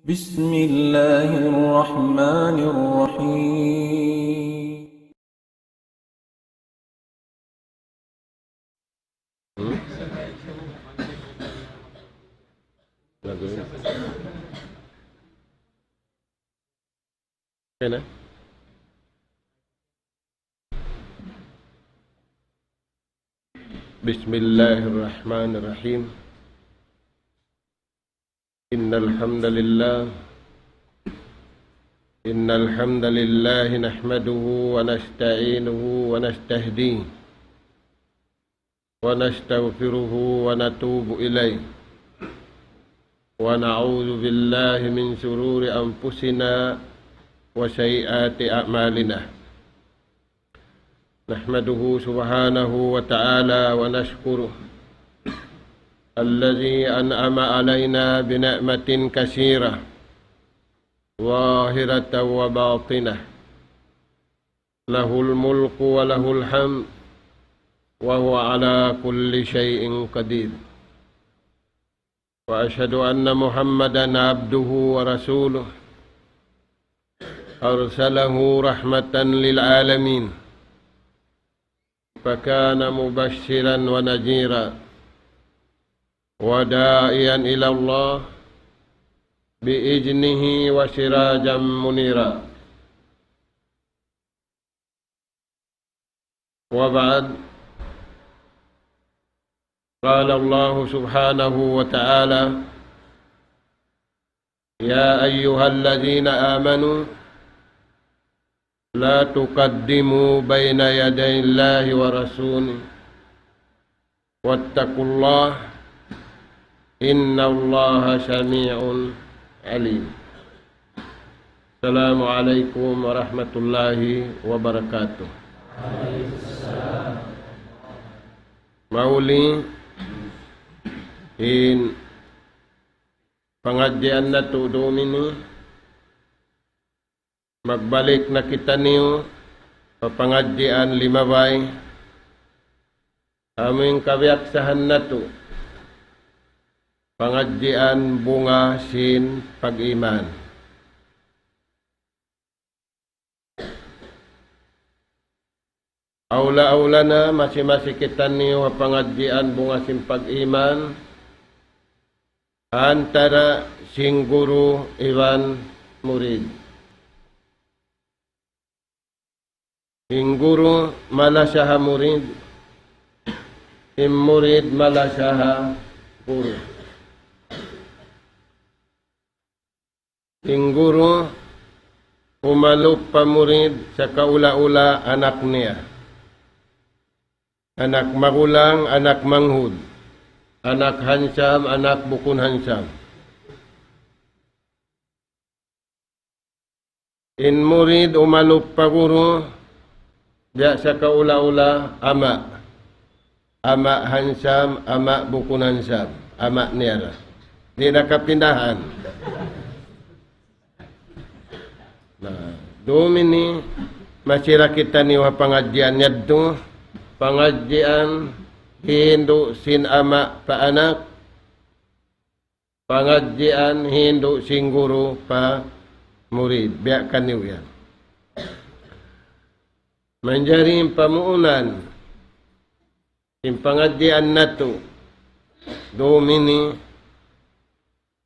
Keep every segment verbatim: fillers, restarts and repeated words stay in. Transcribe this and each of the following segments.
بسم الله الرحمن الرحيم. Hmm? Lagu ini. Okay na? بسم الله الرحمن الرحيم. إن الحمد لله، إن الحمد لله نحمده ونستعينه ونستهديه ونستغفره ونتوب إليه، ونعوذ بالله من شرور أنفسنا وسيئات أعمالنا. نحمده سبحانه وتعالى ونشكره الذي أنعم علينا بنعمة كثيرة ظاهرة وباطنة، له الملك وله الحمد وهو على كل شيء قدير. وأشهد أن محمدا عبده ورسوله أرسله رحمة للعالمين فكان مبشرا ونذيرا وداعيا إلى الله بإذنه وسراجا منيرا. وبعد، قال الله سبحانه وتعالى: يا أيها الذين آمنوا لا تقدموا بين يدي الله ورسوله واتقوا الله إن الله سميع عليم. السلام عليكم ورحمة الله وبركاته. Mahuli in pangadjian natu' dum ini, magbalik na kitaniyu pa pangadjian limabay, amu in kabiyaksahan natu', pangadjian bunga sin pag-iman. Awla-awla na masi-masi kitaniyu ha pangadjian bunga sin pag-iman, antara sin guru iban murid. In guru malasa ha murid, in murid malasa ha guru. In guru umalup pa murid sakaula-ula anak niya. Anak magulang, anak manghud, anak hansam, anak bukun hansam. In murid umalup pa guru, biya' sakaula-ula ama'. Ama' hansam, ama' bukun hansam, ama' niya ra. Di' na kapindahan. Na, dum ini, masi ra kitaniyu ha pangadjian yadtu, pangadjian hindu' sin ama' pa anak, pangadjian hindu' sin guru pa murid, biya' kaniyu yan. Manjari in pamuunan, in pangadjian natu', dum ini,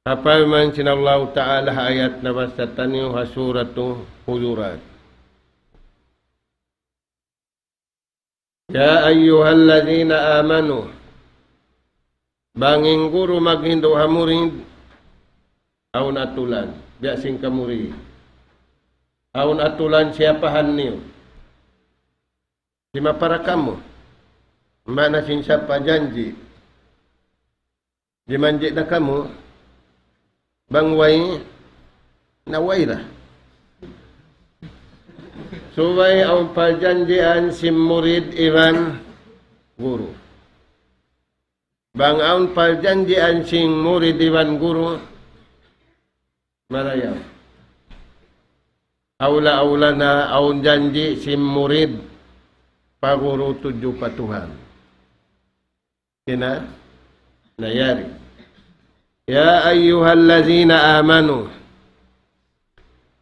ha parman sin Allahu Ta'ala ha ayat nabasa taniyu ha Suratu Hujurat. يا أيها الذين آمنوا. Bang in guru maghindu' ha murid, awn atulan, biya' sin kamu di. Awn atulan siyapahan niyu. Simapa ra kamu. Maana sin sapa janji'. Jimanji' da kamu, bang way, na way ra. Subay awn parjanjian sin murid iban guru. Bang awn parjanjian sin murid iban guru, marayaw. Awla-awla na awn janji' sin murid pa guru tudju pa Tuhan. Kina, na yari. يا أيها الذين آمنوا.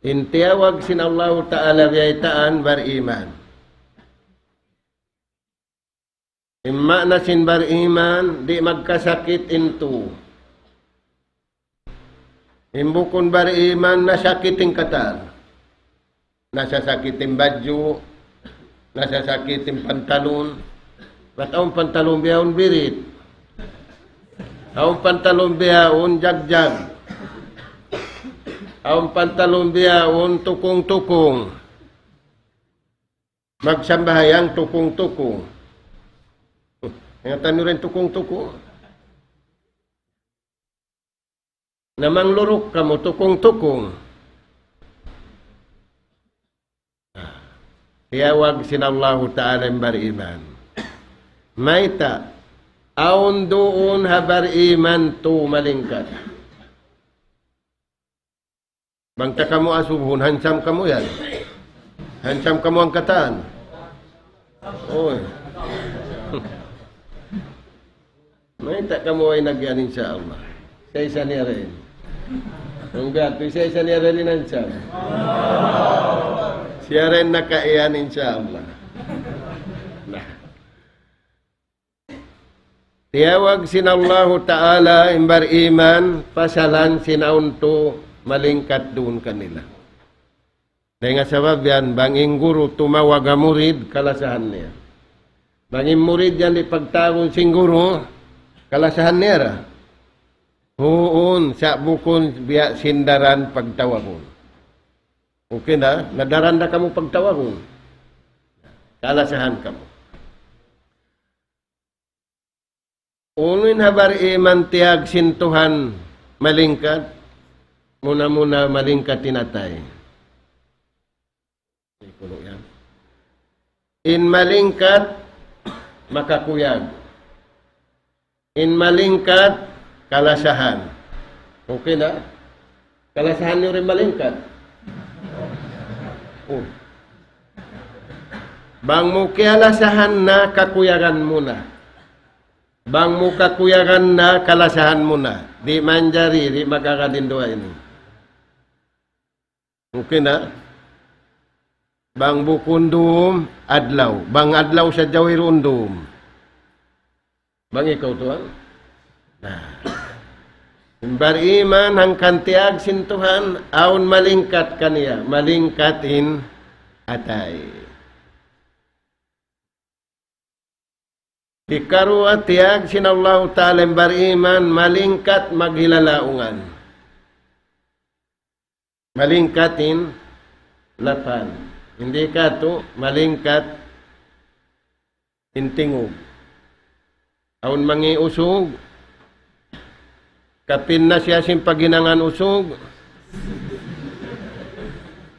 In tiyawag sin Allahu Ta'ala biyaytaan bariman. In maana sin bariman, di' magkasakit in tū. In bukun bariman, nasakit in katan. Nasasakit in badju', nasasakit in pantalon. Bat awn pantalon bihaun birit. Awn pantalon bihaun jagjag. Awn pantalon bihaun tukung-tukung. Magsambahayang tukung-tukung. Ingatan niyu in tukung-tukung. Na mangluruk kamu tukung-tukung. Tiyawag sin Allahu Ta'ala in bariman. Mayta', awn duun ha bariman tū malingkat. Bang ta kamu asubuhun, handsome kamu yan. Handsome kamu hangkatān. Uy. Mayta' kamu way nag-iyan, insya Allah. Sa' isa niya rin. Ang gato, sa' isa niya rin in handsome. Siya rin nakaiyan, insya Allah. Na. Tiyawag sin Allahu Ta'ala in bariman, pasalan sin awn tū malingkat duun kanila. Dayn ha sabab yan, bang in guru tumawag ha murid, kalasahan niya. Bang in murid yan di' pagtawagun sin guru, kalasahan niya ra. Huun, sa' bukun biya' sin daran pagtawagun. Okay na? Na daran da kamu pagtawagun. Kalasahan kamu. Unu in ha bariman tiyawag sin Tuhan malingkat, muna-muna malingkat in atay. In malingkat, makakuyag. In malingkat, kalasahan. Okay na? Kalasahan niyu rin malingkat. Oh. Bang mu kiyalasahan na, kakuyagan mu na. Bang mu kakuyagan na, kalasahan mu na. Di' manjari, di' magkakadinduwa ini. Okay na? Bang bukun dum, adlaw. Bang adlaw sadja wayruun dum. Bang ikaw, tuwan? Na. In bariman hangkan tiyawag sin Tuhan, awn malingkat kaniya, malingkat in atay. Hikaruwa tiyawag sin Allahu Ta'ala in bariman, malingkat maghilalaungan. Malingkat in lapan. Hindi katu', malingkat in tingug. Awn mangi' usug, kapin na siya sin paghinangan usug,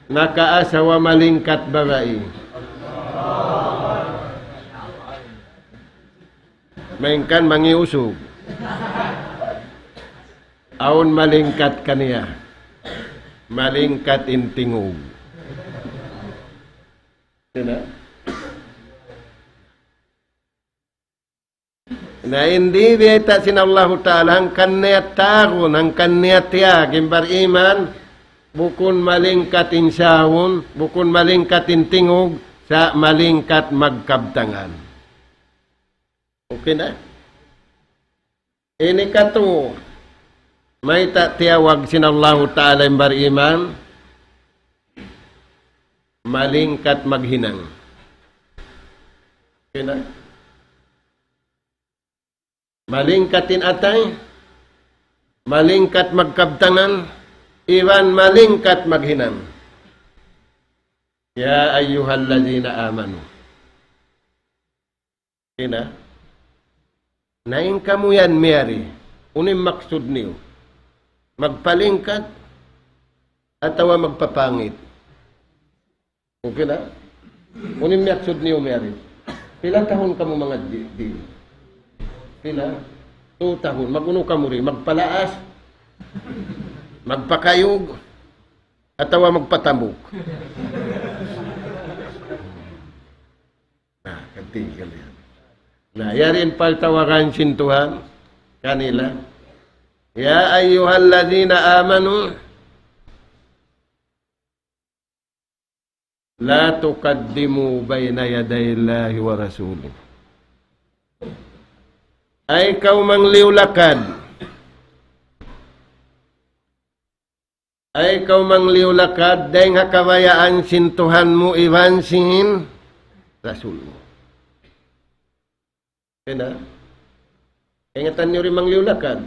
nakaasawa malingkat babai. Malayngkan mangi' usug. Awn malingkat kaniya. Malingkat in tingug. Sina? Na, in di' biyayta' sin Allahu Ta'ala, hangkan niya tawagun, hangkan niya tiyawag in bariman, bukun malingkat in sawun, bukun malingkat in tingug, sa' malingkat magkabtangan. Okay na? Ini katu', mayta' tiyawag sin Allahu Ta'ala in bariman, malingkat maghinang. Okay na? Malingkat in atay, malingkat magkabtangan, iban malingkat maghinang. يا أيها الذين آمنوا. Ina. Na in kamu yan miyari, unu in maksud niyu? Magpalingkat atawa magpapangit? Okay na? Unu in maksud niyu miyari? Pila tahun kamu mangadji' di? Pila? Tū tahun. Mag-unu kamu di? Magpalaas? Magpakayug? Atawa magpatamuk? Na, katinggal yan. Na, yari in pagtawagan sin Tuhan kanila. يا أيها الذين آمنوا. لا تقدموا بين يدي الله ورسوله. Ay kaw mangliyu lakad. Ay kaw mangliyu lakad, dayng ha kabayaan sin Tuhan mu iban sin Rasul mu. Kena? Ingatan niyu in mangliyu lakad.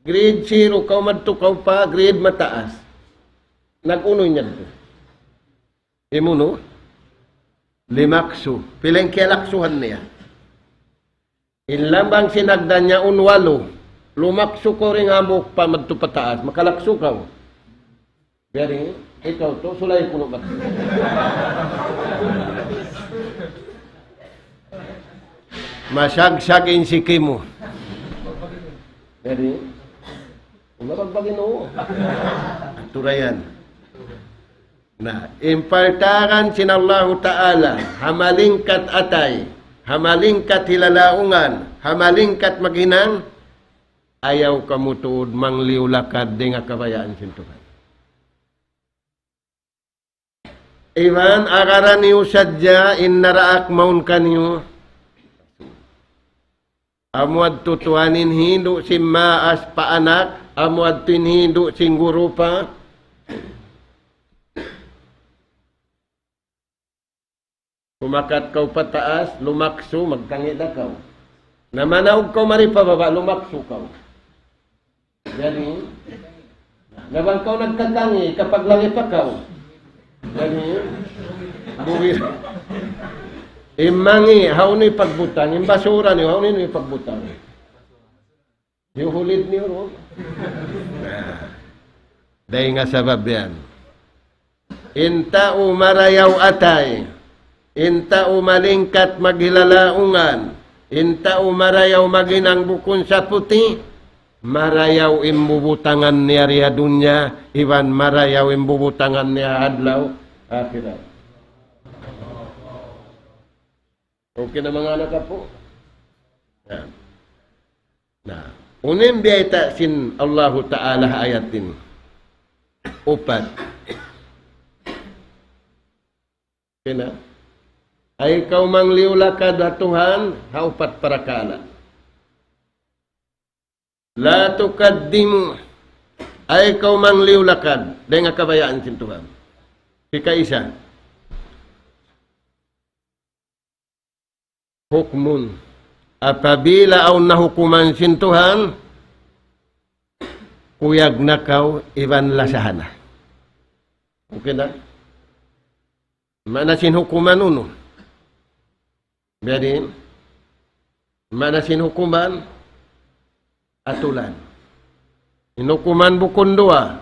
Grade zero kaw madtu kaw pa grade mataas. Nag-unu in yadtu? Imunu? Limaksu. Pila in kiyalaksuhan niya? In lambang sin hagdan niya un walu. Lumaksu kaw dayng hambuuk pa madtu pataas. Makalaksu kaw. Biya' diin, ikaw tuud, sulay kunu' bat. Masagsag in siki mu. Biya' diin, umabag-bag in uu. Aturayan. Na, in partagan sin Allahu Ta'ala, ha malingkat atay, ha malingkat hilalaungan, ha malingkat maghinang, ayaw kamu tuud mangliyu lakad dayng ha kabayaan sin Tuhan. Iban agaran niyu sadja in naraak mawn kaniyu. Amu yadtu tuwan in hindu' sin maas pa anak, amu yadtu in hindu' sin guru pa. Kumakat kaw pataas, lumaksu, magtangi' da kaw. Na manaug kaw mari pa baba', lumaksu kaw. Jadi, na bang kaw nagtatangi', kapaglangi' pa kaw. Jadi, buwi. In mangi', hawnu in pagbutang, in basura niyu, hawnu in pagbutang. Hiyuhulid niyu, no? Dayng ha sabab yan. In tau marayaw atay, in tau malingkat maghilalaungan, in tau marayaw maghinang bukun saputi, marayaw in bubutangan niya di ha dunya, iban marayaw in bubutangan niya adlaw akhirat. Okay na, manga anak apu'? Yan. Na, unu in biyayta' sin Allahu Ta'ala ha ayat ini? Upat. Okay na? Ay kaw mangliyu lakad ha Tuhan, ha upat parakala'. لا تقدموا. Ay kaw mangliyu lakad, dayng ha kabayaan sin Tuhan. Hikaisa. Hukmun. Apabila awn na hukuman sin Tuhan, kuyag na kaw iban lasahan na. Okay na? Maana sin hukuman unu? Biya' diin? Maana sin hukuman, atulan. In hukuman bukun duwa.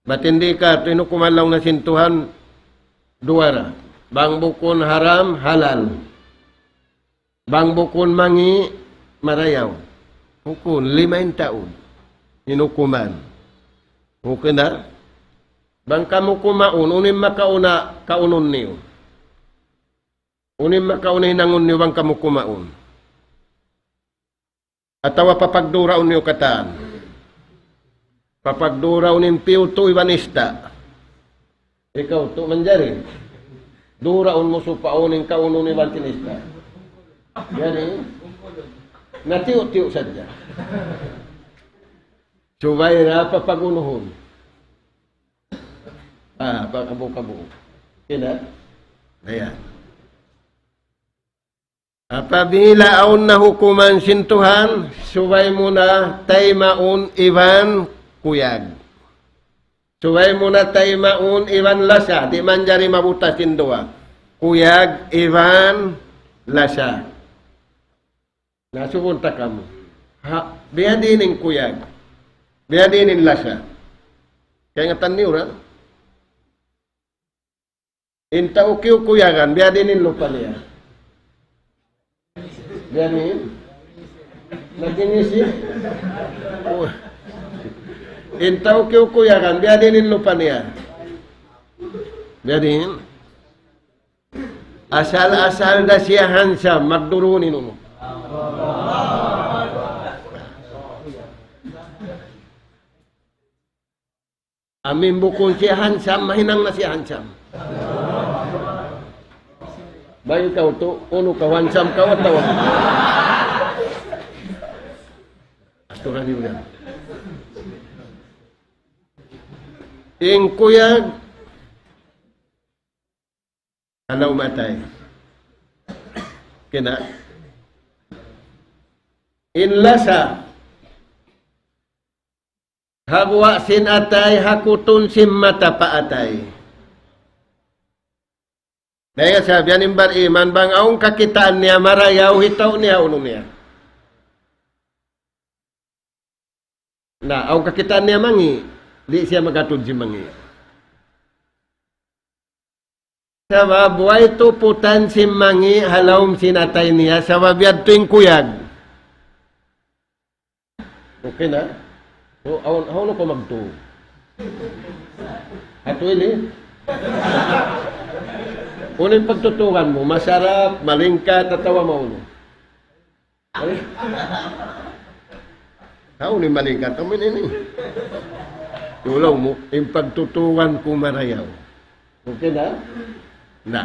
Bat in di' ka, in hukuman laung na sin Tuhan, duwa ra. Bang bukun haram, halal. Bang bukun mangi', marayaw. Bukun, lima in taud. In hukuman. Bukun da. Bang kamu kumaun, unu in makauna kaunun niyu? Unu in makauna hinangun niyu bang kamu kumaun? Atawa papagduraun niyu katan? Papagduraun in piyutu' iban ista'. Ikaw tuud manjari. Duraun mu supaun in kaunun iban sin ista'. Jadi, natiyu'-tiyu' sadja. Subay ra papag-unuhun. Ah, pag-abu-kabu. Kina? Ayan. Apabila awn na hukuman sin Tuhan, subay mu na taymaun iban kuyag. Subay mu na taymaun iban lasa, di' manjari mabutas in duwa. Kuyag iban lasa. Na, subun ta kamu. Ha, biya' diin in kuyag? Biya' diin in lasa? Kaingatan niyu ra? In tau kiyukuyagan, biya' diin in lupa niya? Biya' diin? Nag-inisi? Oh. In tau kiyukuyagan, biya' diin in lupa niya? Biya' diin? Asal-asal da siya handsome, magdurun in unu. Amin bukun siya handsome, mahinang na siya handsome. Bang ikaw tuud, unu kaw, handsome kaw atawa? Aturan niyu yan. In kuyag, halaum atay. Kena. In lasa, ha guwa' sin atay, ha kutun sin mata pa atay. Dayn ha sabab yan in bar-iman, bang awn kakitaan niya marayaw, hitaw niya, unu niya. Na, awn kakitaan niya mangi', di' siya mag-atud sin mangi'. Sabab way tuputan sin mangi' ha lawm sin atay niya, sabab yadtu in kuyag. Okay na? O, awn, awn ako magtuo. Hatu ini? Unu in pagtutukan mu, masarap, malingkat, atawa maunu? Ay. Tau ni malingkat, amin ini. Tulaw mu, in pagtutukan ku marayaw. Okay na? Na.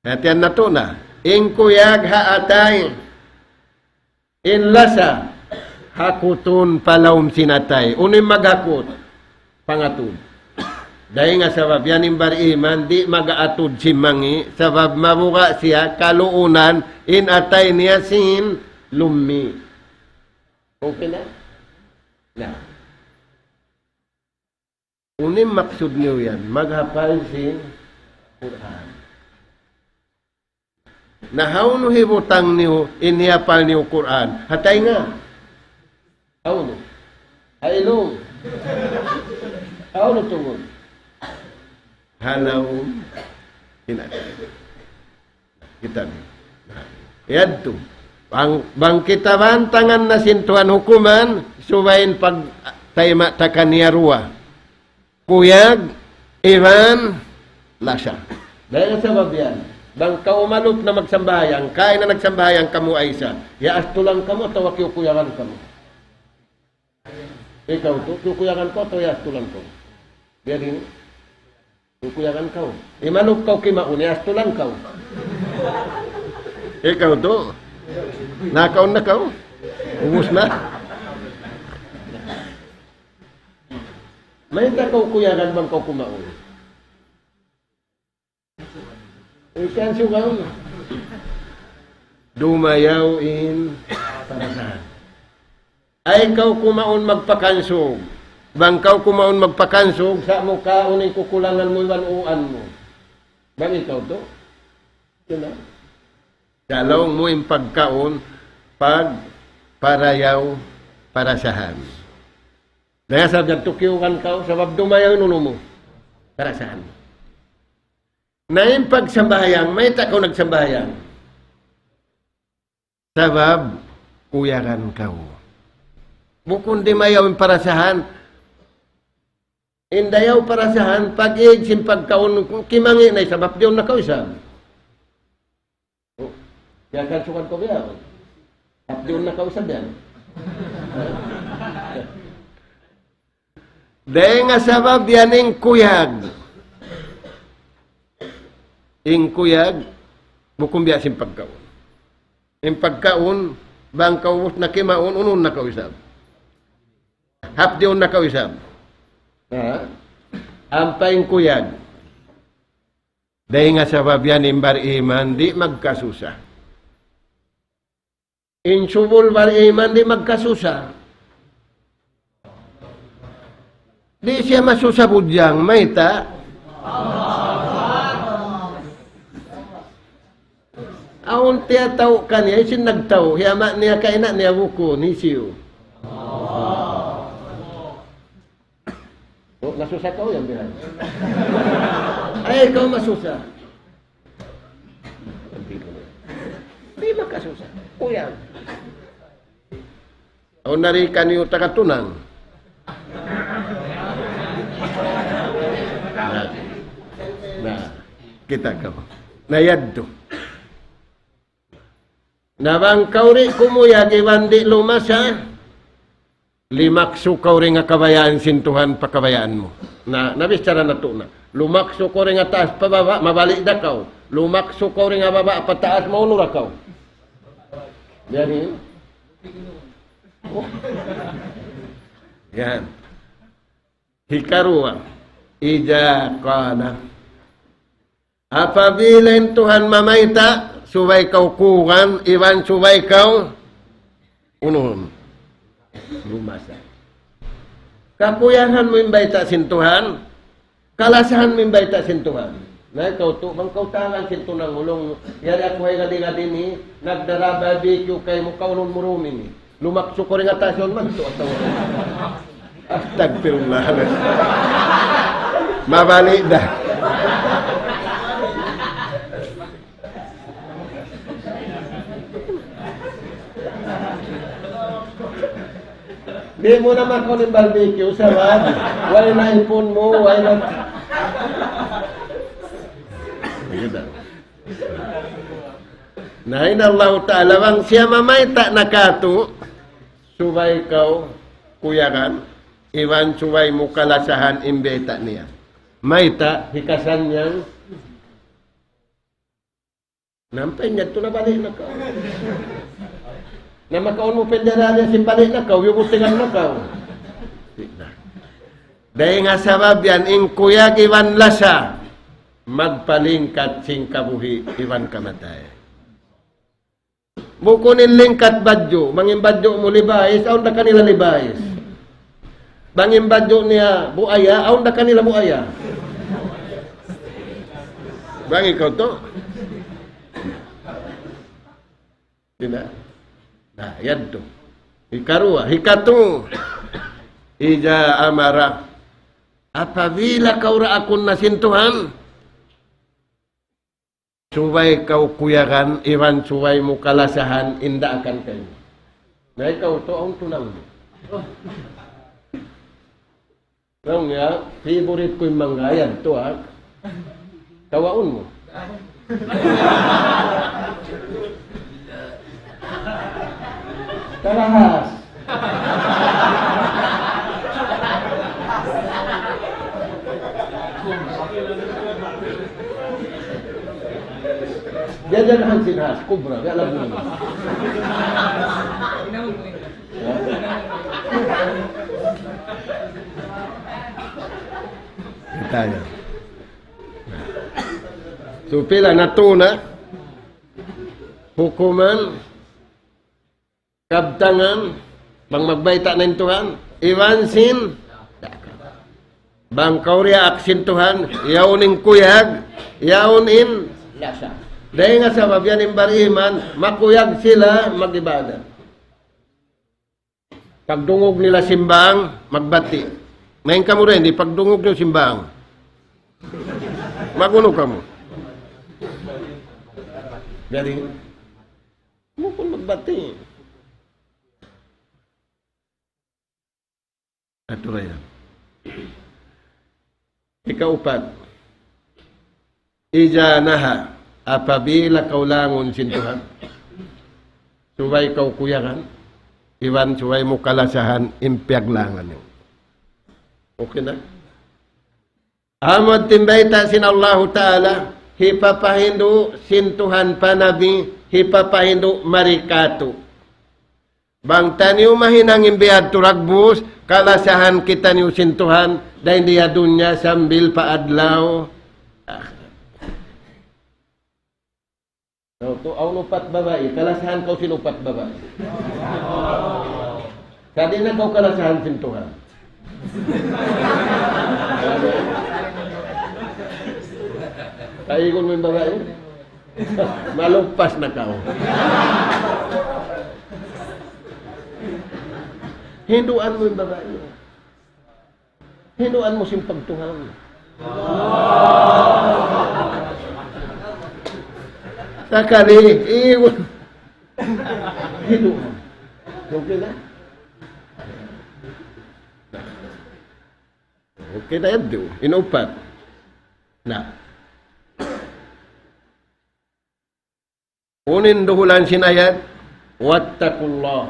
Hatihan natu' na. In kuyag ha atay. In lasa. Hakutun pa lawm sin atay. Unu in maghakut? Pangatud. Dayn ha sabab yan in bar-iman, di' mag-atud sin mangi', sabab mabuga' siya, kaluunan, in atay niya sin lummi'. Okay na? Na. Unu in maksud niyu yan? Maghapal sin Qur'an. Na hawnu hibutang niyu in hiyapal niyu Qur'an? Ha taynga? Hawnu? Ha ilung? Hawnu tungud? Ha lawm. Hina. Kita' niyu. Yadtu. Bang, bang kita bantangan na sin Tuhan hukuman, subay in pagtayma' ta kaniya duwa. Kuyag, iban, lasa. Dayn ha sabab yan, bang kaw umalup na magsambahayang, kaina nagsambahayang kamu ha isa, iyaastulan kamu atawa kiyukuyagan kamu? Ikaw tuud, kiyukuyagan kaw atawa iyaastulan kaw? Biya' diin? Kiyukuyagan kaw. Imalup kaw kimaun, iyaastulan kaw? Ikaw tuud. Nakaun na kaw? Ubus na? Mayta' kaw kuyagan bang kaw kumaun? Ikan sugaw. Dumayaw in parasahan. Ay kaw kumaun magpakansug. Bang kaw kumaun magpakansug, sa' mu kaun in kukulangan mu iban uan mu. Bang ikaw tuud? Yun na. Dalaw mu in pagkaun, pag, parayaw, parasahan. Dayn ha sabab yan, tukiukan kaw, sabab dumayaw in unu mu. Parasahan. Na in pagsambahayang, mayta' kaw nagsambahayang? Sabab, kuyagan kaw. Bukun dimayaw in parasahan. In dayaw parasahan, pag-ig sin pagkaun, kimangi' na isab, hapdiun na kaw isab. O, kaya kansukan kaw biya'. Hapdiun na kaw isab yan. Dayn ha sabab yan in kuyag. In kuyag, bukun biya' sin pagkaun. In pagkaun, bang kaw ubus na kimaun, unun na kaw isab. Hapdiun na kaw isab. Ha? Ampa in kuyag. Dayn ha sabab yan in bar-iman, di' magkasusa. In subul bar-iman di' magkasusa. Di' siya masusa budjang, mayta'? Awn tiyatau' kaniya, hisiyu in nagtau', hi ama' niya, kaina' niya, bukun, hisiyu? O, nasusa kaw yan, bihan. Ay, ikaw masusa. Di' makasusa. Kuyagan. Awn na ri kaniyu taga Tunang. Na, na, kita' kaw. Na yadtu. Na bang kaw di' kumuyag iban di' lumasa, Limaksu kaw dayn ha kabayaan sin Tuhan pa kabayaan mu. Na, nabichara natu' na. Lumaksu kaw dayn ha taas pa baba', mabalik da kaw. Lumaksu kaw dayn ha baba' pa taas, maunu da kaw. Yan ini. Oh. Yan. Hikaruwa, إذا قال. Apabila in Tuhan mamayta', subay kaw kuyagan, iban subay kaw unuhun. Lumasa. Kakuyagan mu in bayta' sin Tuhan, kalasahan mu in bayta' sin Tuhan. Na ikaw tu, bang kaw tangan sin tunang ulung, yari aku hay ngadi-ngadi ini, nagdara barbecue kaymu, kaunun mu rum ini. Lumaksu kaw dayn ha taas yaun madtu atawa. Astagfirullah. Mabalik da. Di' mu na makaun in barbecue, sabab way na ipun mu, way na. Ayun na. Na in Allahu Ta'ala, bang siya mamayta' na katu', subay kaw kuyagan, iban subay mu kalasahan in bayta' niya. Mayta', hikasan niya, nampa in yadtu nabalik na kaw. Na makaun mu penderalya sin balik na kaw, yubutingan na kaw. Di' na. Dayn ha sabab yan, in kuyag iban lasa, magpalingkat sin kabuhi' iban kamatay. Bukun in lingkat badju', bang in badju' mu Levi's, awn da kanila Levi's. Bang in badju' niya buaya, awn da kanila buaya. Bang ikaw tu. Di' na. Na, yadtu. Hikaruwa, hikatu. إذا أمر. Apabila kaw daakun na sin Tuhan, subay kaw kuyagan, iban subay mu kalasahan in daakan kaymu. Na ikaw tu, awn tunang mu. Laung niya, favorite ku in mangga yan, tu ha. Kawaun mu. Kalahas. Jajan Hansin Has, Cobra, kaya lagu ini. Kita' yan. So, pila na tu na? Hukuman, kabtangan, bang magbayta' na in Tuhan, iban sin, bang kaw diyaak sin Tuhan, yaun in kuyag, yaun in lasa. Dayn ha sabab yan in bariman, makuyag sila mag-ibadat. Pagdungug nila simbang, magbati'. Mayan kamu rin, di' pagdungug niyu simbang. Mag-unu kamu. Jadi, bukun magbati'. Atu ra yan. Ikaupat, إذا نهى, apabila kaw langun sin Tuhan, subay kaw kuyagan, iban subay mu kalasahan in piyaglangan niya. Okay na? Amu in bayta' sin Allahu Ta'ala, hipapahindu' sin Tuhan pa Nabi, hipapahindu' mari katu'. Bang taniyu mahinang in biya' hādtu dagbus, kalasahan kitaniyu sin Tuhan, dayn di ha dunya sambil pa adlaw akhirat. Now, tu, awn upat babai, kalasahan kaw sin upat babai. Sa' di' na kaw kalasahan sin Tuhan. Kaigun mu in babai. Maluppas na kaw. Hinduan mu in babai. Hinduan mu sin pagtuhan. Sakali, iwan. Hinduan. Okay na? Okay na yan, du. In upat. Na. Unu in duhulan sin ayat, واتقوا الله.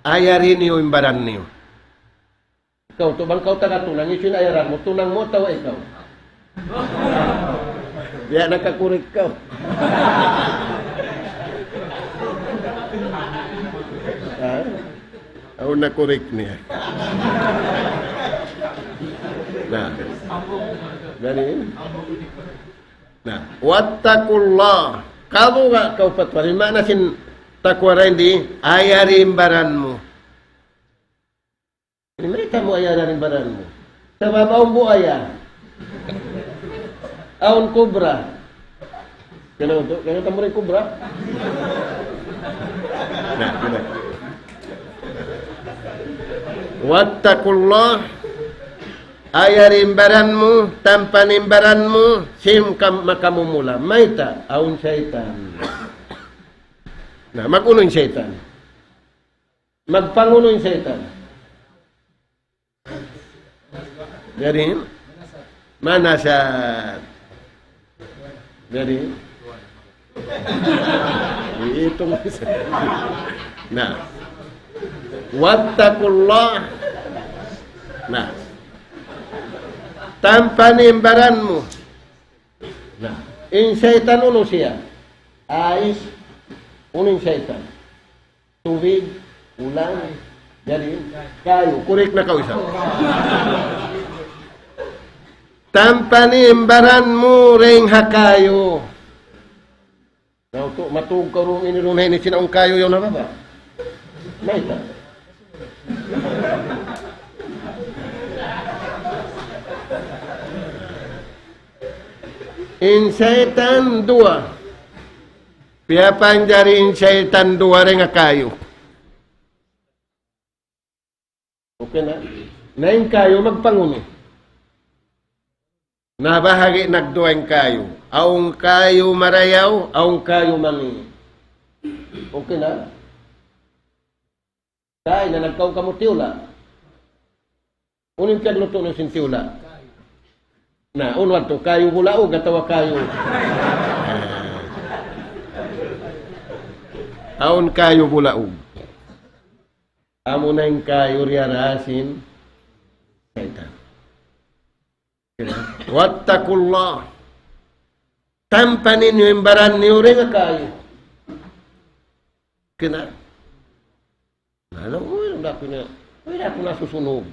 Ayari niyu in baran niyu. Ikaw, tu bang kaw taga tunang, hisiyu in ayaran mu, tunang mu atawa ikaw? Biya' nakakurik kaw. Ha? Awn nakurik niya. Na. Gani? Na. واتقوا الله. Kamu nga kaw patwari. Maana sin takwa dayn di, ayari in baran mu. Mayta' mu ayaran in baran mu? Sabab awn buaya. Awn kubra. Kena untuk, kena tamu rin kubra. Na, kena. واتقوا الله. Ayari in baran mu, tampani in baran mu, sin kam-, makamumula. Mayta', awn saytan. Na, mag-unu in saytan? Magpangunu in saytan? Jadi, manasat. Jadi, itung. Na. واتقوا الله. Na. Tampani in baran mu. Na. In saytan unu siya? Ais, unu in saytan? Tubig, ulan, jadi kayu. Kurik na kaw isab. Tampani in baran mu dayn ha kayu. Na, utu', matug kaw duun ini duun ha ini, sin awn kayu yaun ha baba'. Mayta'? In saytan duwa. Piyapanjari in saytan duwa dayn ha kayu. Okay na? Na in kayu magpangunu. Na bahagi' nagduwa in kayu. Awn kayu marayaw, awn kayu mangi'. Okay na? Kay na nagkaun kamu tiyula'. Unu in piyaglutu' niyu sin tiyula'? Na, unu yadtu, kayu bulaug atawa kayu? Awn kayu bulaug. Amuna in kayu diyara sin saytan. واتقوا الله. Tampani niyu in baran niyu dayn ha kayu. Kena. Na, na, uy, wala' ku na, wala' ku na susunug.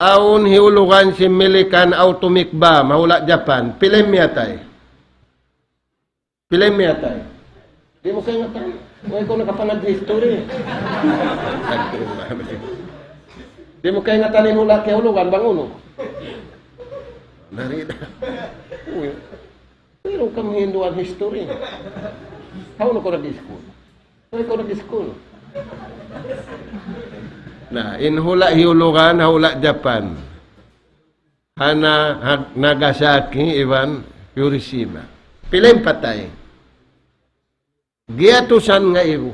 Awn hiyulugan sin Milikan atomic bomb, ha hula' Japan. Pila in miyatay? Pila in miyatay? Di' mu kaingatan. Way kaw nakapangadji' history. Di' mu kaingatan in hula' kiyahulugan, bang unu? Narida. Uy. Pero kamu hinduan history. Hawnu kaw nag-school? Way kaw nag-school. Na, in hula' hiyulugan, ha hula' Japan. Ha Na-, ha Nagasaki iban Hiroshima. Pila in patay? Giyatusan ngaibu.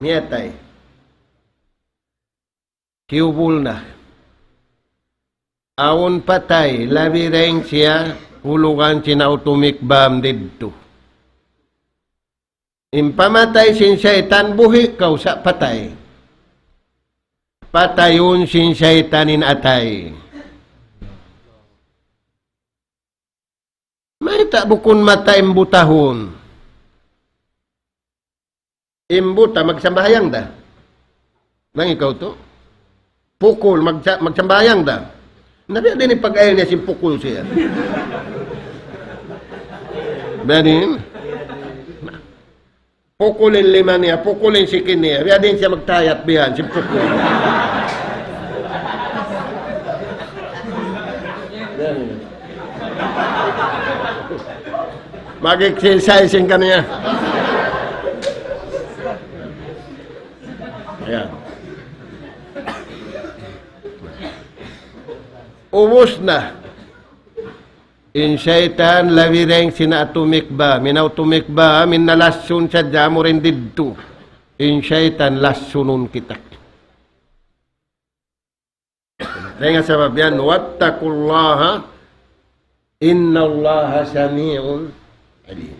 Miyatay. Kiyubul na. Awn patay, labi dayn siya hulugan sin atomic bomb didtu. In pamatay sin saytan, buhi' kaw sa' patay. Patayun sin saytan in atay. Mayta' bukun mata in butahun? In buta, magsambahayang da. Bang ikaw tu. Pukul, magsa-, magsambahayang da. Na biya' diin in pag-ayil niya sin pukul siya. Biya' diin. Pukul in lima niya, pukul in sikin niya. Biya' diin siya magtayat biya' yan, sin pukul. Biya' diin. Mag-exercise in kaniya. Ayan. Ubus na. In saytan, labi dayn sin atomic bomb. In atomic bomb, in nalassun sadja amu ra in didtu. In saytan, lassunun kita. Dayn ha sabab yan, واتقوا الله إن الله سميع Alim.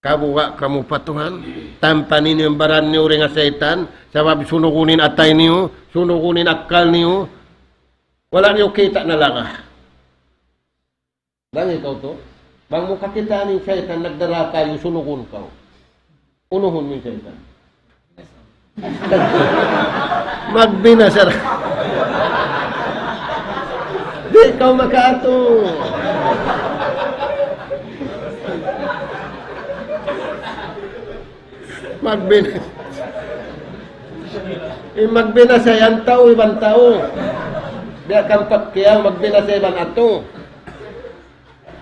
Kabuga' kamu pa Tuhan, tampani niyu in baran niyu dayn ha saytan, sabab sunugun in atay niyu, sunugun in akkal niyu, wala' niyu kita' na laga. Bang ikaw tuud, bang mu kakitaan in saytan nagdara kaymu, sunugun kaw. Unuhun mu in saytan. Magbinasa ra. Di' kaw makaatu. Magbin-, in magbinasa yan tau iban tau. Biya' kan pagkiyaw, magbinasa iban atu.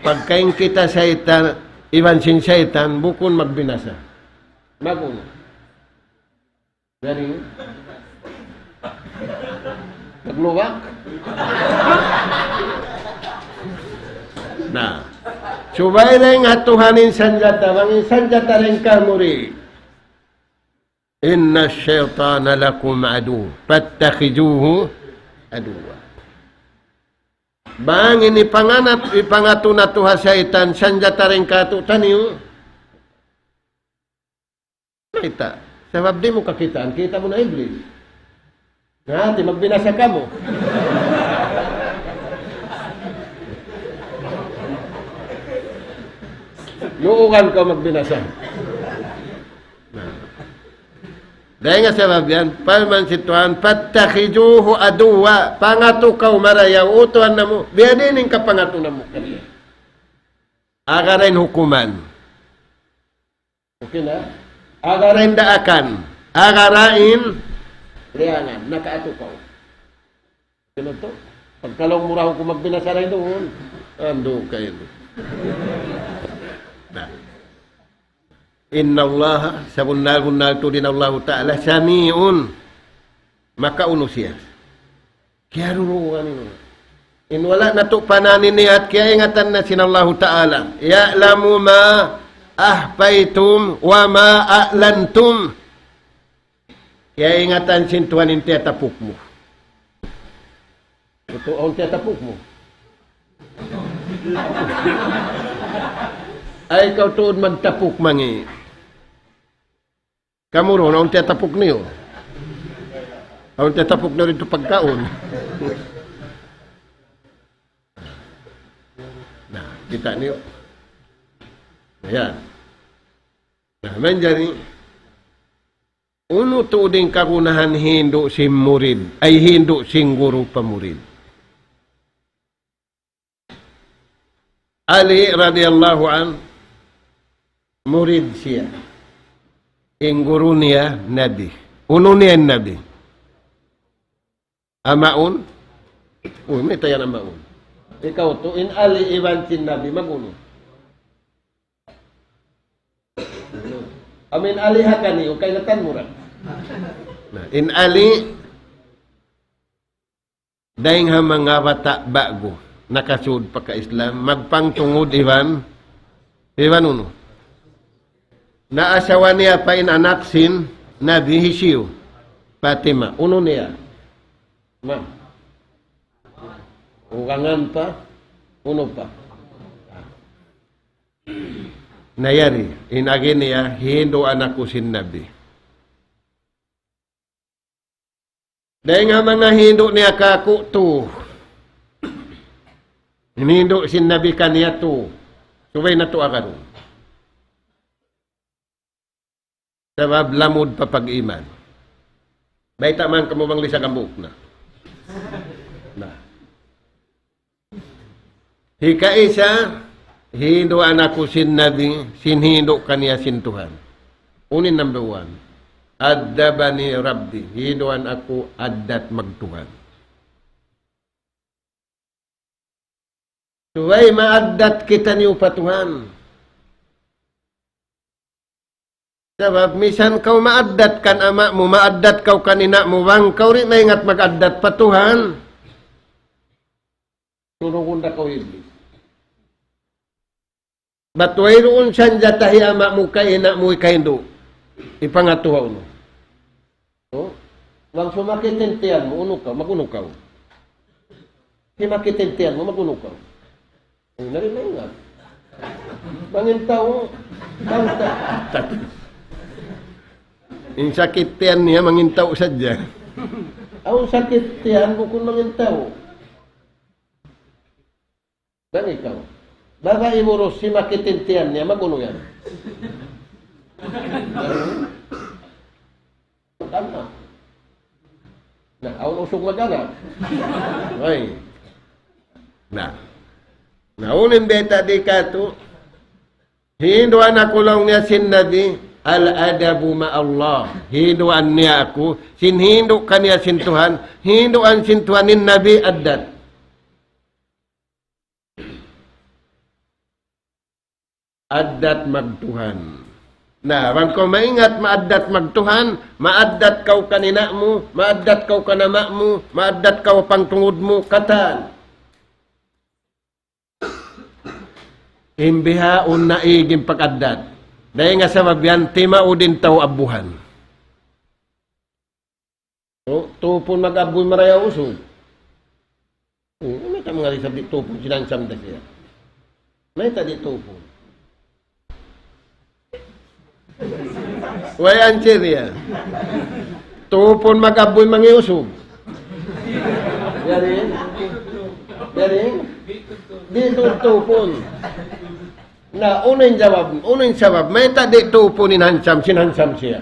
Pagka in kita saytan, iban sin saytan, bukun magbinasa. Mag-unu. Dari? Naglubak? Na. Subay dayn ha Tuhan in sanjata, bang in sanjata dayn kamu di. إن الشيطان لكم عدو فاتخذوه عدوا. Bang in ipanganat, ipangatu natu' ha saytan, sanjata dayn kātu'niyu. Mayta'? Sabab di' mu kakitaan, kita' mu na Iblis. Na, hati magbinasa kamu. Luugan kaw magbinasa. Na. Dayn ha sabab yan, parman sin Tuhan, فاتخذوه عدوا, pangatu kaw marayaw, utuhan namu', biyadiin in kapangatu namu' kaniya. Agara in hukuman. Okay na? Agara in daakan. Agara in liyangan. Nakaatu kaw. Kaya' tuud, pagka laung mu ra aku magbinasa ra duun. Andu' kaw ini. Na. إن الله, sabunnal-bunnal tuud in Allahu Ta'ala, سميع, makaunu siya. Kiyaruruan ini. In wala' natu' pananiniat, kiyaingatan na sin Allahu Ta'ala. يعلم ما أخفيتم وما أعلنتم. Kiyaingatan sin Tuhan in tiyatapuk mu. Ito, awn tiyatapuk mu. Ay, kaw tuud magtapuk mangi'. Kamu duun, awn tiyatapuk niyu. Awn tiyatapuk niyu didtu pagkaun. Na, kita' niyu. Ayan. Na, manjari, unu tuud in kagunahan hindu' sin murid, ay hindu' sin guru pa murid. Ali radiyallahu anhu, murid siya. In guru niya, Nabi. Unu niya in Nabi? Amaun? Uy, mayta' yan amaun? Ikaw tuud, in Ali iban sin Nabi, mag-unu? Amu in Ali ha kaniyu, kaingatan mu ra. Na, in Ali, dayn ha manga bata' ba'gu, nakasud pa ka-Islam, magpangtungud iban, iban unu. Naasawa niya pa in anak sin Nabi, hisiyu? Fatima. Unu niya? Ma. Ugangan pa, unu pa. Na yari, in agi niya, hinduan aku sin Nabi. Dayn ha manga hindu' niya kāku' tu. Hindu' sin Nabi kaniya tu. Subay natu' agarun. Sabab lamud pa pag-iman. Bayta' man kamu bang lisag hambuuk na. Na. Hikaisa, hinduan aku sin Nabi, sin hindu' kaniya sin Tuhan. Unu in number one? أدبني ربي, hinduan aku addat magtuhan. Subay maaddat kitaniyu pa Tuhan. Sabab misan kaw maaddat kan ama' mu, maaddat kaw kan ina' mu, bang kaw di' maingat mag-addat pa Tuhan, sunugun da kaw Iblis. Bat wayruun sanjata hi ama' mu, ka ina' mu, hikahindu'. Hipangatu ha unu. O? Bang sumakit in tiyan mu, unu kaw, mag-unu kaw. Sumakit in tiyan mu, mag-unu kaw. Ay, nari maingat. Mangin tau, bangsa. In sakit tiyan niya, mangin tau sadja. Awn sakit tiyan, bukun mangin tau. Bang ikaw, babai mu Rusi, makit in tiyan niya, mag-unu yan? Tama. Na, awn usug mag-anak. Ay. Na. Na, unu in bayta' di katu', hinduan aku laung niya sin Nabi, الأدب مع الله. Hinduan niya aku, sin hindu' kaniya sin Tuhan, hinduan sin Tuhan in Nabi addat. Addat magtuhan. Na, bang kaw maingat maaddat magtuhan, maaddat kaw kan ina' mu, maaddat kaw kan ama' mu, maaddat kaw pangtungud mu, katan. In bihaun naig in pag-addat. Dayn ha sabab yan, timaud in tau abbuhan. O, tupun mag-abbuy marayaw usug. Hmm, mayta' manga isab di' tupun, sinansam da siya. Mayta' di' tupun. Way answer niya. Tupun mag-abbuy mangi usug. Yari? Yari? Di' tu-, tupun. Na, unu in jawab, unu in sabab, mayta' di' tupun in hansam, sinansam siya.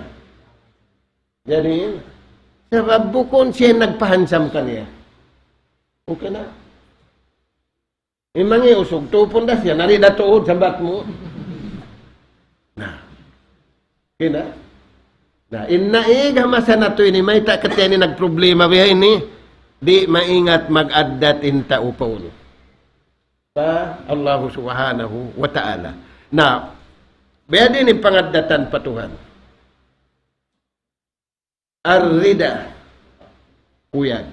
Jadi, sabab bukun siya nagpahansam kaniya. Okay na? In mangi usug, tupun da siya, nari da tuud, sambat mu. Na. Okay na? Na, in naig ha masa natu' ini, mayta' katiya ini nagproblema biya' ini, di' maingat mag-addat in tau pa unu. Pa Allahu Subhanahu wa Ta'ala. Na, biya' diin in pangaddatan pa Tuhan. Ar-rida. Kuyag.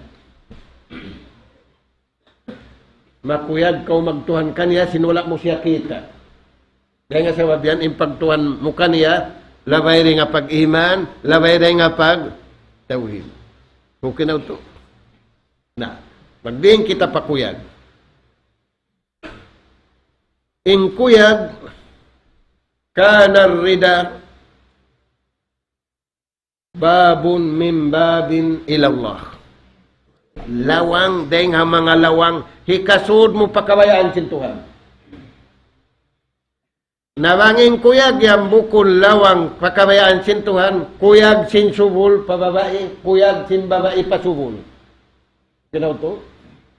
Makuyag kaw magtuhan kaniya sin wala' mu siya kita'. Dayn ha sabab yan, in pagtuhan mu kaniya, labay dayn ha pag-iman, labay dayn ha pag-tawhid. Okay na utu'? Na, magdiin kita pa kuyag. In kuyag, كان الرضا باب من باب إلى الله. Lawang dayn ha manga lawang hikasud mu pa kabayaan sin Tuhan. Na bang in kuyag yan bukun lawang pa kabayaan sin Tuhan, kuyag sin subul pa babai, kuyag sin babai pa subul. Kinaw tu?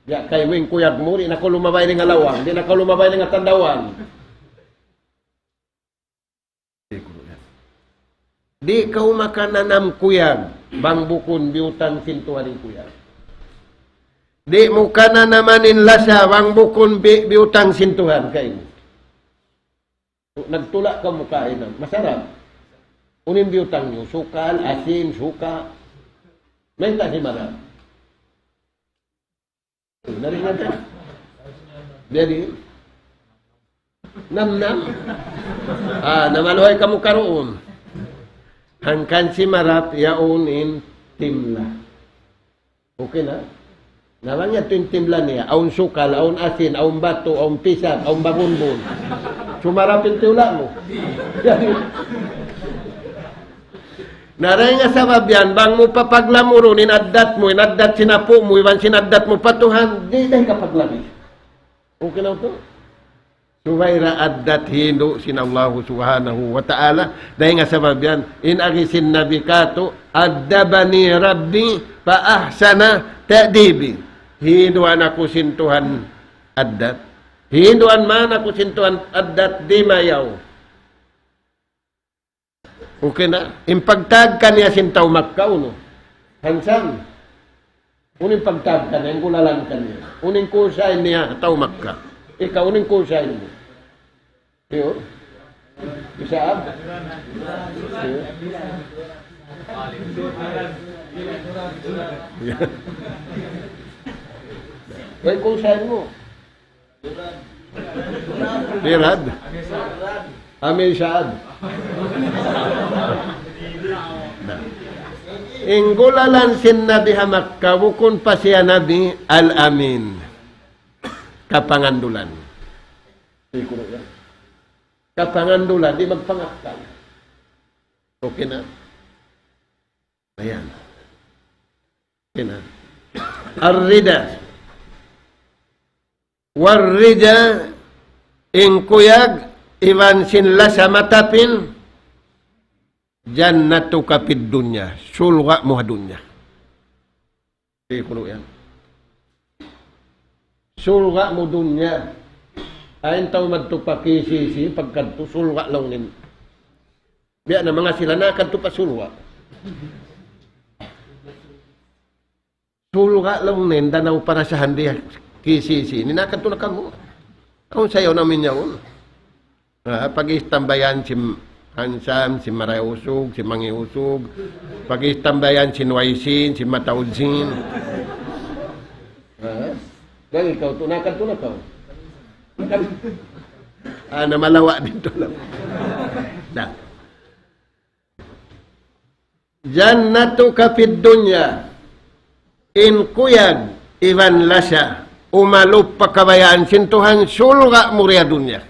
Ya, kaymu in kuyag mu, di' na kaw lumabay dayn ha lawang, di' na kaw lumabay dayn ha tandawan. Di' kaw makananam kuyag, bang bukun biyutang sin Tuhan in kuyag. Di' mu kananaman in lasa, bang bukun bi-, biyutang sin Tuhan kaymu. Nagtula' kamu kain, masarap. Unu in biyutang niyu, sukal, asin, suka. Mayta' simarap? Nari na ta. Jadi, namnam. Ah, namaluhay kamu karuun. Hangkan simarap yaun in timla. Okay na? Na bang yadtu in timla niya, awn sukal, awn asin, awn batu, awn pisag, awn bagunbun. Sumarap in tula' mu. Na dayn ha sabab yan, bang mu papaglamurun in addat mu, in addat sin apu' mu, iban sin addat mu pa Tuhan, di' da hikapaglabi. Okay na utu'? Subay da addat hindu' sin Allahu Subhanahu wa Ta'ala. Dayn ha sabab yan, in agi sin Nabi katu', أدبني ربي فأحسن تأديبي. Hinduan aku sin Tuhan addat. Hinduan man aku sin Tuhan addat dimayaw. Okay na? In pagtag kaniya sin tau Makkah, unu? Hansam. Unu in pagtag kaniya, in gulalan kaniya. Unu in kusain niya, tau Makkah. Ikaw, unu in kusain mu? Iyo. Isaab? Iyo. Way kusain mu. Tirad. Amin saad. Na. In gulalan sin Nabi ha Makkah, bukun pa siya Nabi, Al-Amin. Kapangandulan. Kapangandulan, di' magpangakkal. Okay na? Ayan. Okay na? Ar-rida. War-rida, in kuyag, iban sin lasa matapin, jannatuka fid dunya, surga' mu ha dunya. Di' kunu' yan. Surga' mu dunya. Ayn tau madtu pa K C C, pagkadtu surga' laung niya. Biya' na manga sila nakadtu pa surga'. Surga' laung niya, in tanaw parasahan di ha K C C. Ini nakadtu na kamu. Awn sayaw namin yaun. Ah, pag-istambayan sin hansam, sin marayaw usug, sin mangi' usug. Pag-istambayan sin waisin, sin mataud sin. Ah, bang ikaw, tu-, nakadtu na kaw. Ah, na malawa' didtu na. Na. Jannatuka fid dunya. In kuyag iban lasa, umalup pa kabayaan sin Tuhan, surga' mu di ha dunya.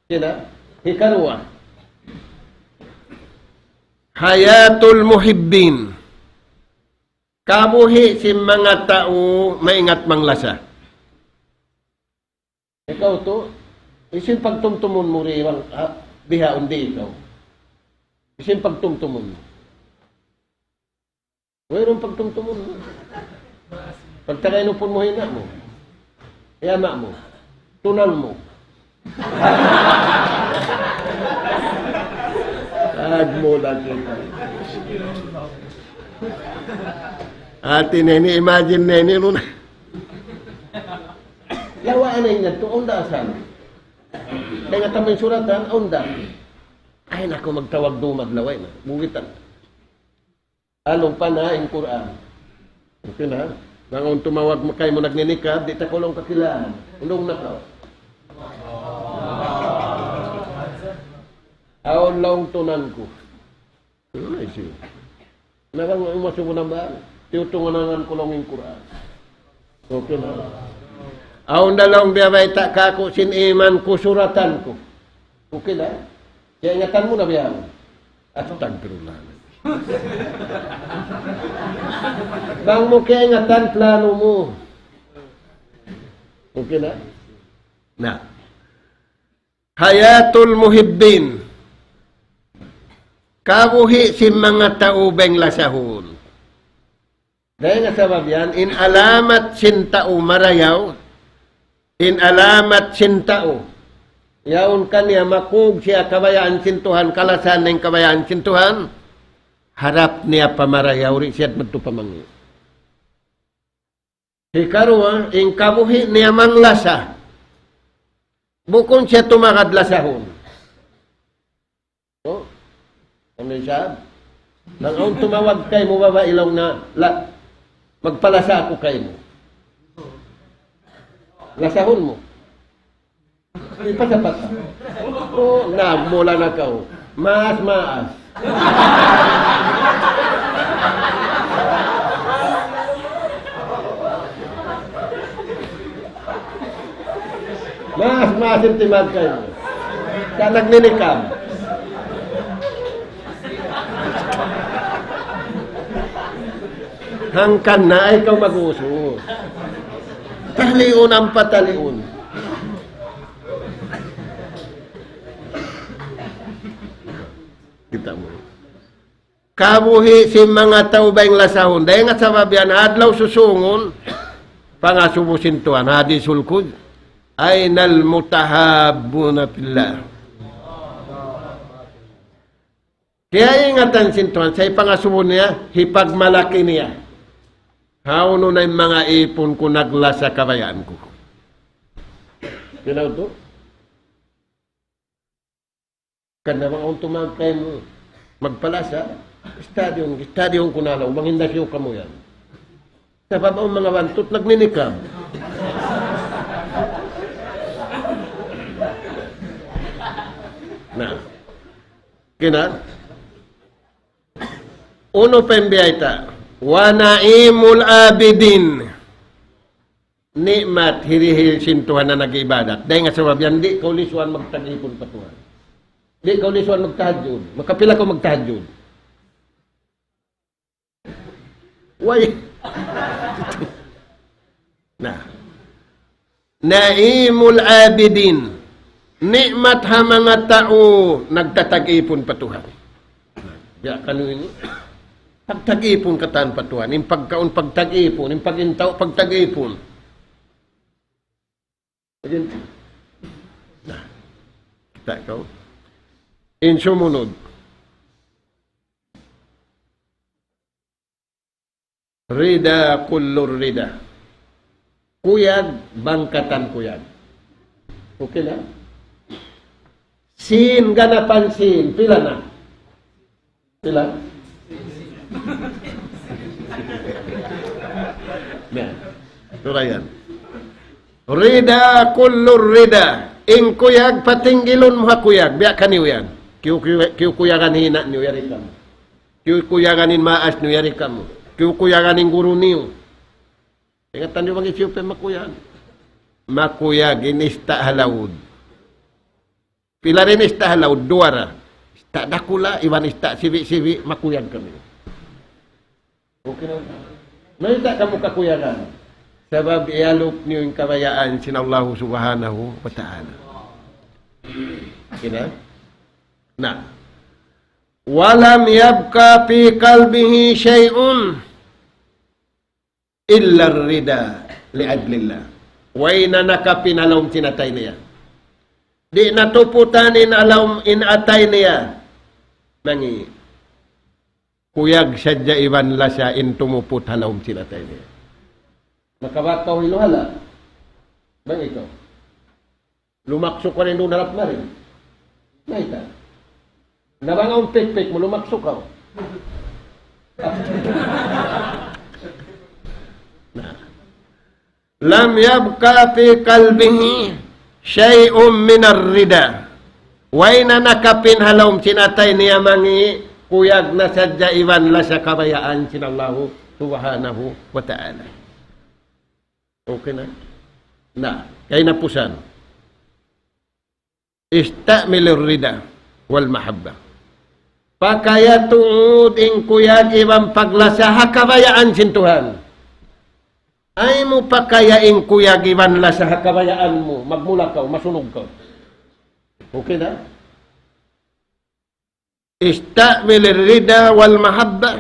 Sina? Hikaruwa. Hayatul muhibbin. Kabuhi' sin manga tau maingat manglasa. Ikaw tu, hisiyu in pagtumtumun mu di' bang, ha, bihaun di' ikaw? Hisiyu in pagtumtumun mu? Wayruun pagtumtumun mu. Pagtagay nupun mu hi ina' mu. Hi ama' mu. Tunang mu. Agmo lagi. Hati niya ini, imagine niya ini, unu na. Lawa' na in yadtu, awn da asal. Dayn ha tamu in suratan, awn da. Ay, naku, magtawag dumad laway na. Bugitan. Alung pa na in Qur'an. Okay na? Bang awn tumawag kaymu nagninikab, di' ta kaw laung kakilahan. Undung na kaw. Awn laung tunang ku. Ano na isi? Na bang umasubu na ba? Tiyutungan na ngan ku laung in Qur'an. Okay na. Awn da laung biyabayta' kaku' sin iman ku suratan ku. Okay na? Kaingatan mu na biya' mu. Astagfirullah. Bang mu kaingatan plano mu. Okay na? Na. Hayatul muhibbin. Kabuhi' sin manga tau bang lasahun. Dayn ha sabab yan, in alamat sin tau marayaw, in alamat sin tau yaun kaniya makug siya kabayaan sin Tuhan, kalasahan niya in kabayaan sin Tuhan, harap niya pa marayaw, di' siya madtu pa mangi'. Hikaruwa, in kabuhi' niya manglasa. Bukun siya tumagad lasahun. Oh, ano siya? Bang awn tumawag kaymu babai laung niya, la, magpalasa aku kaymu. Lasahun mu. Ipasapata. Oh, nagmula na kaw. Maas, maas. Maas, maas in timagkay mu. Sa' nagninikab. Hangkan na ay kaw mag-uso. Taliun ang pataliun. Kita' mu. Kabuhi' sin manga tau bang lasahun. Dayn ha sabab yan, adlaw susungun, pangasubu sin Tuhan, hadisul qud-, أين المتحابون في الله. Kiyaingatan sin Tuhan, sa' in pangasubu niya, hipagmalaki niya. Hawnu na in manga ipun ku naglasa kabayaan ku. Ginaw tu? Kan na bang awn tumawag kaymu, magpalasa, stadion, stadion ku na laung, mangindasiyu kamu yan. Sabab awn manga bantut nagninikab. Na. Kina? Unu pa in biyayta'? ونعيم العابدين. ni'mat hirihil sin Tuhan na nag-ibadat. Dayn ha sabab yan, di' kaw lisuan magtag-ipun pa Tuhan. Di' kaw lisuan magtahajjud. Makapila kaw magtahajjud? Way. Na. Na'imul abidin. Ni'mat ha manga tau nagtatag-ipun pa Tuhan. Biya' kaniyu ini. Pagtag-ipun katan pa Tuhan. In pagkaun pagtag-ipun. In pag-intaw pagtag-ipun. Again. Na. Kita' kaw. In sumunud. Rida kullur rida. Kuyag, bang katan kuyag. Okay na? Sin, ganapan sin, pila na? Pila? Na. Surayan. Rida kullur rida. In kuyag, patinggilun mu ha kuyag. Biya' kaniyu yan. Kiyu-, kiyu-, kiyukuyagan in ina' niyu, yari kamu. Kiyukuyagan in maas niyu, yari kamu. Kiyukuyagan in guru niyu. Ingatan niyu bang hisiyu pa in makuyag. Makuyag in ista' ha laud. Pila da in ista' ha laud, duwa ra. Ista' dakula', iban ista' sibi'-sibi', makuyag kami. Okay na. Mayta' kamu kakuyagan? Sabab iyalup niyu in kabayaan sin Allahu Subhanahu wa Ta'ala. Okay na? Na. ولم يبق في قلبه شيء إلا الرضا لأجل الله. Way na nakapin ha lawm sin atay niya. Di' natuputan in ha lawm in atay niya. Mangi'. Kuyag sadja iban lasa in tumuput ha lawm sin atay niya. Makabak kaw hilu hala. Bang ikaw. Lumaksuk ka rin duun harap mari. Mayta'? Na bang awn pikpik mu, lumaksuk kaw. Na. لم يبق في قلبه شيء من الرضا. Way na nakapin ha lawm sin atay niya mangi', kuyag na sadja iban lasa kabayaan sin Allahu Subhanahu wa Ta'ala. Okay na? Na, kahinapusan. استعمل الرضا والمحبة. Pakaya tuud in kuyag iban paglasa ha kabayaan sin Tuhan. Ayaw mu pakaya in kuyag iban lasa ha kabayaan mu. Magmula kaw, masunog kaw. Okay na? استعمل الرضا والمحبة.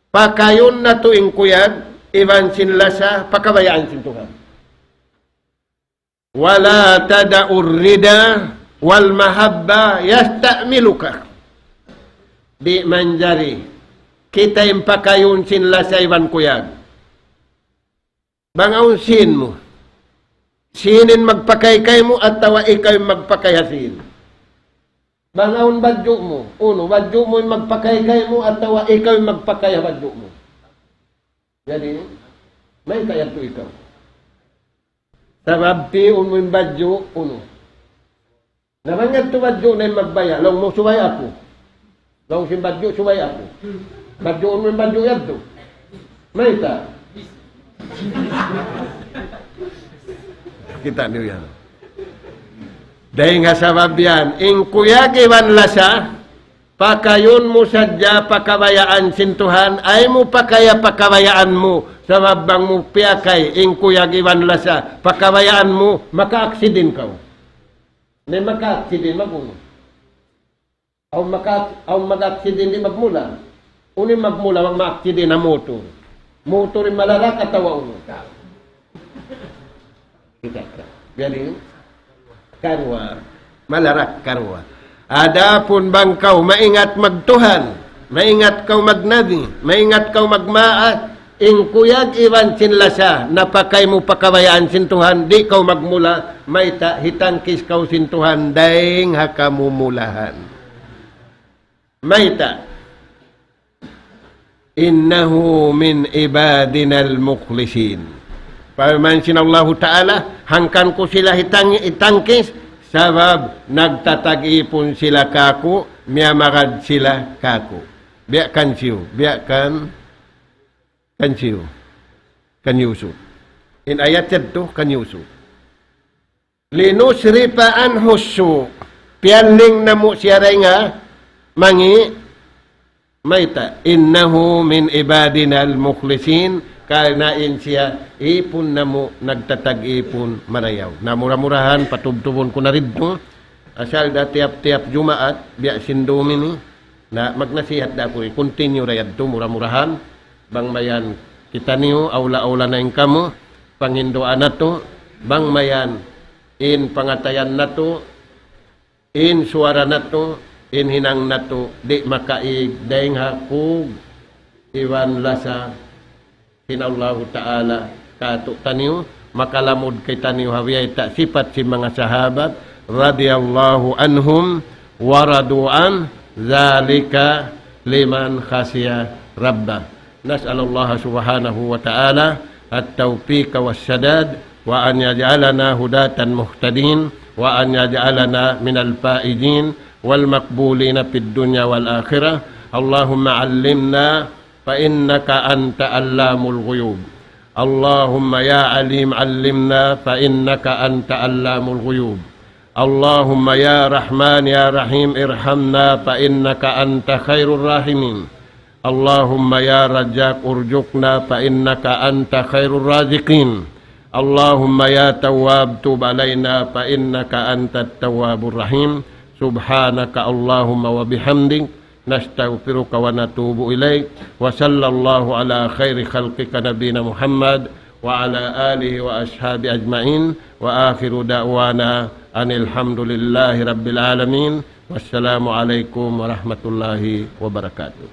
Pakayun natu' in kuyag, iban sin lasa, pa kabayaan sin Tuhan. ولا تدع الرضا والمحبة يستعملك. Di' manjari kita in pakayun sin lasa iban kuyag. Bang awn sīn mu. Sīn in magpakay kaymu atawa ikaw in magpakay ha sīn. Bang awn badju' mu. Unu, badju' mu in magpakay kaymu atawa ikaw in magpakay ha badju' mu. Jadi, mayta' yadtu ikaw. Sabab pi'un mu in badju', unu. Na bang yadtu badju' na in magbaya', laung mu subay aku. Laung sin badju' subay aku. Badju'un mu in badju' yadtu. Mayta'? Kita' niyu yan. Dayng ha sabab yan, in kuyag iban lasa, pakayun mu sadja pa kabayaan sin Tuhan, ayaw mu pakaya pa kabayaan mu, sabab bang mu piyakay, in kuyag iban lasa, pa kabayaan mu, maka-accident kaw. Na maka-accident, mag-unu? Awn maka-, awn mag-accident di' magmula. Unu in magmula, bang ma-accident na motor. Motor in malarak atawa unu? Kita' ka. Jadi, karuwa, malarak karuwa. Adapun bang kaw maingat magtuhan, maingat kaw magnabi, maingat kaw magmaas, in kuyag iban sin lasa, napakay mu pa kabayaan sin Tuhan, di' kaw magmula, mayta' hitangkis kaw sin Tuhan, dayng ha kamumulahan. Mayta'? إنه من عبادنا المخلصين. Parman sin Allahu Ta'ala, hangkan ku sila hitang-, hitangkis, sabab nagtatag-ipun sila kāku', miyamagad sila kāku'. Biya' kan siyu, biya' kan, kan siyu, kan Yusuf. In ayat yadtu kan Yusuf. لنصرف عنه السوء. Piyaling namu' siya dayn ha mangi', mayta', إنه من عبادنا المخلصين, karna' in siya ipun namu' nagtatag ipun marayaw. Na mura-murahan, patubtubun ku na ridtu. Asal da tiyap-tiyap Jumaat, biya' sin dum ini. Na magnasihat da aku, i-continue da yadtu, mura-murahan. Bang mayan kitaniyu, awla-awla na in kamu, panghinduan natu', bang mayan in pangatayan natu', in suwara natu', in hinang natu', di' makaig dayn ha kug iban lasa sin Allahu Ta'ala kātu'niyu, makalamud kitaniyu ha biyayta' sipat sin manga sahabat, رضي الله عنهم ورضوا عنه، ذلك لمن خشي ربه. نسأل الله سبحانه وتعالى التوفيق والسداد، وأن يجعلنا هداة مهتدين، وأن يجعلنا من الفائزين والمقبولين في الدنيا والآخرة. اللهم علمنا فإنك أنت علام الغيوب. اللهم يا عليم علمنا فإنك أنت علام الغيوب. اللهم يا رحمن يا رحيم ارحمنا فإنك أنت خير الراحمين. اللهم يا رزاق ارزقنا فإنك أنت خير الرازقين. اللهم يا تواب تب علينا فإنك أنت التواب الرحيم. سبحانك اللهم وبحمدك، نستغفرك ونتوب إليك. وصلى الله على خير خلقك نبينا محمد وعلى آله وأصحابه أجمعين. وآخر دعوانا أن الحمد لله رب العالمين. والسلام عليكم ورحمة الله وبركاته.